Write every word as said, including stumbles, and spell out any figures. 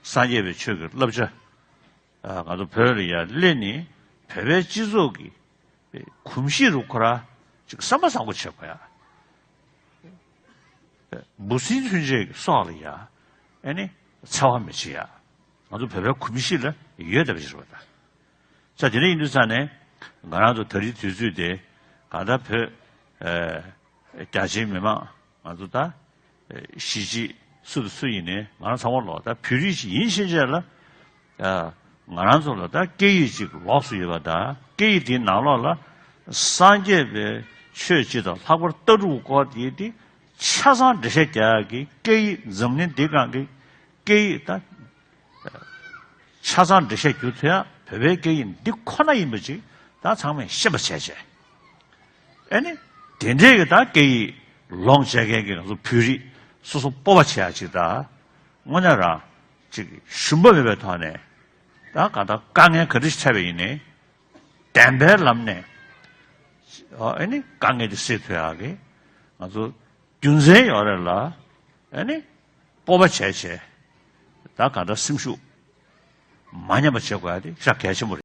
སངས་རྒྱས་པའི་ཆོས་ཀྱི་བསླབ་བྱ། ཨ། ང་ཚོ་བོད་ལ་ཡར་སླེབས་ནས་བོད་པའི་སྤྱི་ཚོགས་ཀྱི་གོམས་གཤིས་རུ་ཁོ་རང་ཅིག་བསམ་པ་བཟང་པོ་བྱེད་དགོས་ཡ། འབུ་སྲིན་ཚུན་ཆད་ཀྱི་སྲོག་ལ་ཡ། ཨེ་ནི་འཚེ་བ་མི་བྱེད་ཡ། ང་ཚོ་བོད་པའི་གོམས་གཤིས་ལ་ཡོད་བསྡད་པ་ཞིག་རེད་པ་ད། ས་དེ་འདྲ་ཡིན་དུས་ཙང་ནས་ང་རང་ཚོ་ད་རེས་དུས་ཚོད་དེ་གང་ལྟར་བོད། ཨེ། རྒྱ་ཆེའི་མི་མང་ང་ཚོ་ད། ཨེ། གཞིས་བྱེས་སུ་དང་སུ་ཡིན་ནའི་ང་རང་ཚང་མ་ལོག་ད་བོད་རིགས་ཤིག་ཡིན་ཕྱིན་ཆད་ལ། ཨ། ང་རང་ཚོ་ལ་ད་སྐད་ཡིག་ཅིག་ལོགས་སུ་ཡོད་པ་དང་། སྐད་ཡིག་དེའི་ནང་ལོགས་ལ་སངས་རྒྱས་པའི་ཆོས་སྤྱི་དང་ལྷག་པར་ལྟ་གྲུབ་སྐོར་དེ་དེ་ཆ་ཚང་འགྲེལ་བཤད་རྒྱག་ཡག་གི་སྐད་ཡིག་འཛམ་གླིང་འདི་སྒང་གི་སྐད་ཡིག་ད། ཆ་ཚང་འགྲེལ་བཤད་རྒྱུ་མཚན་བོད་པའི་སྐད་ཡིག་འདི་ཁོ་ན་ཡིན་པ་ཅིག་ད་ཚང་མས་ཤེས་པ་བྱས་བྱས། ཨེ་ནི། དེ་འདྲའི་གི་ད་སྐད་ཡིག་ལོངས་སྤྱད་མཁན་གྱི་ང་ཚོ་བོད་རིགས་སོ་སོ་སྤོབས་པ་བྱེད་ཡག་ཅིག་ད། དངོས་གནས་རང་ཅིག་ཞུམ་པ་མེད་པའི་ཐོག་ནས། ད་གང་ལྟར་དཀའ་ངལ་ག་འདྲ་ཞིག་འཕྲད་པ་ཡིན་ནའི། བདེན་པའི་ལམ་ནས། ཨ་ནི་དཀའ་ངལ་དེ་སེལ་ཐུབ་ཡག་གི་ང་ཚོ་རྒྱུ་མཚན་ཡོད་རེད་ལ། ཨ་ནི་སྤོབས་པ་བྱས་བྱས། ད་གང་ལྟར་སེམས་ཤུགས་མ་ཉམས་པ་བྱེད་དགོས་ཡག་དེ་ཞེ་དྲག་གལ་ཆེན་པོ་རེད།